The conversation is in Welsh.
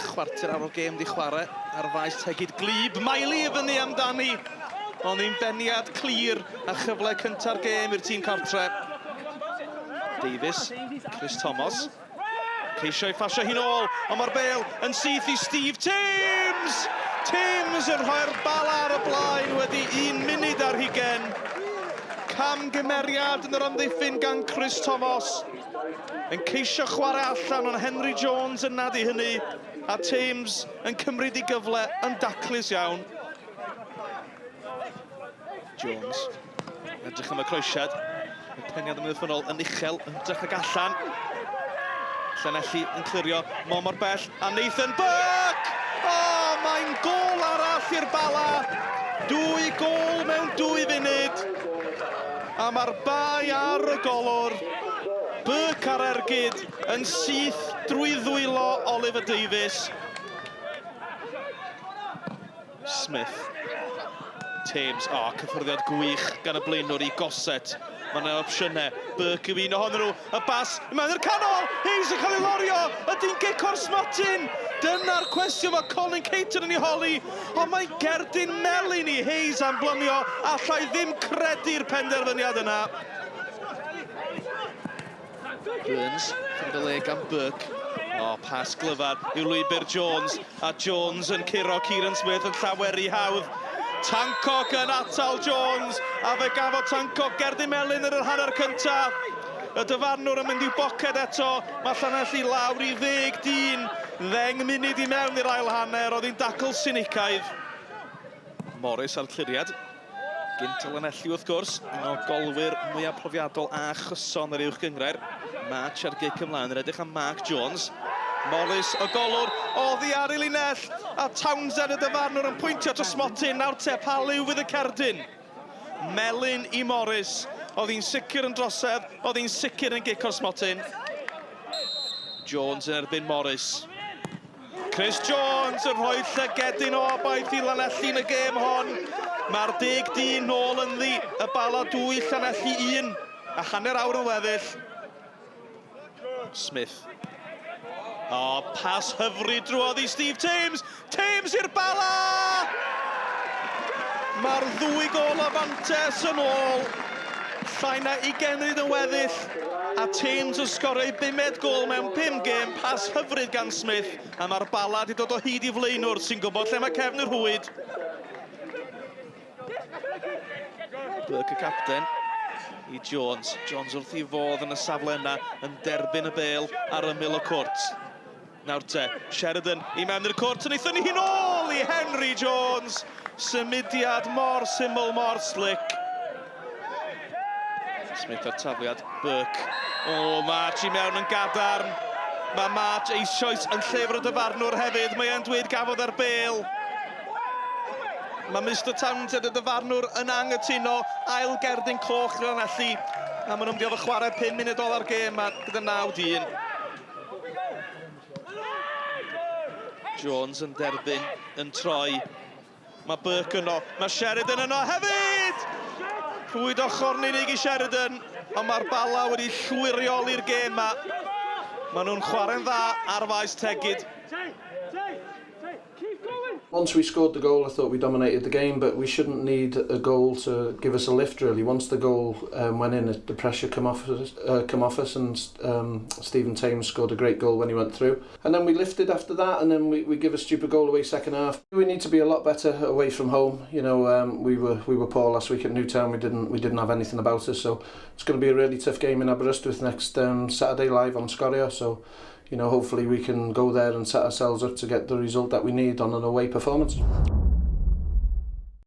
Chwarter awr o gêm di chwarae ar faes Tegid Glib. Miley i fyny amdani. Ond un beniad clir a chyfle cynta'r gêm i'r tîm cartre. Davies, Chris Thomas. Ceisio i phasio hi'n ôl, ond mae'r bêl yn syth i Steve Timms! Timms yn rhoi'r Bala ar y blaen wedi 1 munud ar hugen. Camgymeriad yn yr amddiffyn gan Chris Thomas. Yn ceisio chwarae allan, ond Henry Jones yn nadu hynny, a Timms yn cymryd ei gyfle yn daclus iawn. Jones, edrych am y croesiad. Y peniad amddiffynnol yn uchel, yn hytrach nag allan. Llanelli yn clirio, mor mor bell, a Nathan Burke! O, oh, mae'n gôl arall i'r Bala! Dwy gôl mewn 2 funud. A mae'r bai ar y golwr. Burke ar ergyd yn syth drwy ddwylo Oliver Davies. Smith. Thames, o, oh, cyffyrddiad gwych gan y blaenwr i Gossett. Mae yna opsiynau. Burke yw un ohonyn nhw. Y bas i mewn i'r canol! Hayes yn cael ei lorio! Ydy'n gic o'r smotyn? Dyna'r cwestiwn mae Colin Caton yn ei holi. Ond mae'n gerdyn melyn i Hayes am blymio. Allai ddim credu'r penderfyniad yna. Burns, cymryd y le gan Burke. O, pas glyfar i'w lwybr Jones, a Jones yn curo Kieran Smith yn llawer rhy hawdd. Tancock yn atal Jones, a fe gafodd Tancock gerdyn melyn yn yr hanner cyntaf. Y dyfarnwr yn mynd i'w boced eto, mae Llanelli lawr i 10 dyn, 10 munud i mewn i'r ail hanner, oedd hi'n dacl sinicaidd. Morris a'r cliriad. Gynt o Lanelli wrth gwrs, un o golwyr mwyaf profiadol a chyson yr uwch gynghrair. March ar gic ymlaen, yn edrych am Mark Jones. Morris y golwr, oddi ar ei linell, a Townsend y dyfarnwr yn pwyntio at y smotyn. Nawr te, pa liw fydd y cerdyn? Melyn i Morris. Oedd hi'n sicr yn drosedd, oedd hi'n sicr yn gic o'r smotyn. Jones yn erbyn Morris. Chris Jones yn rhoi llygedyn o obaith i Lanelli yn y gêm hon. Mae'r deg dyn nôl ynddi, y Bala 2, Llanelli 1, a hanner awr yn weddill. Smith. O, pas hyfryd drwodd i Steve Thames. Thames i'r Bala! Mae'r ddwy gôl o fantes yn ôl. Llai na ugain munud yn weddill, a Thames yn sgorio ei bumed gôl mewn pum gêm, pas hyfryd gan Smith, a mae'r Bala 'di dod o hyd i flaenwr sy'n gwybod lle mae cefn y rhwyd. Burke y capten i Jones. Jones wrth ei fodd yn y safle yna yn derbyn y bêl ar ymyl y cwrt. Nawr te, Sheridan i mewn i'r cwrt, yn ei thynnu hi'n ôl i Henry Jones. Symudiad mor syml, mor slick. Smith a'r tafliad, Burke. O, March i mewn yn gadarn. Mae March eisoes yn llyfr y dyfarnwr hefyd. Mae e'n dweud gafodd e'r bêl. Mae Mister Townsend y dyfarnwr yn anghytuno. Ail gerdyn coch i Lanelli. A maen nhw'n mynd i orfod chwarae 5 munud ola'r gêm gyda 9 dyn. Jones yn derbyn, yn troi. Mae Burke yno, mae Sheridan yno hefyd! Rhwyd ochr yn unig i Sheridan, ond mae'r Bala wedi llwyrioli'r gêm ma. Maen nhw'n chwarae'n dda ar faes Tegid. Once we scored the goal, I thought we dominated the game, but we shouldn't need a goal to give us a lift, really. Once the goal went in, the pressure come off us, come off us and Stephen Thames scored a great goal when he went through. And then we lifted after that, and then we give a stupid goal away second half. We need to be a lot better away from home. You know, we were poor last week at Newtown. We didn't have anything about us, so it's going to be a really tough game in Aberystwyth next Saturday live on Sgorio. So, you know, hopefully we can go there and set ourselves up to get the result that we need on an away performance.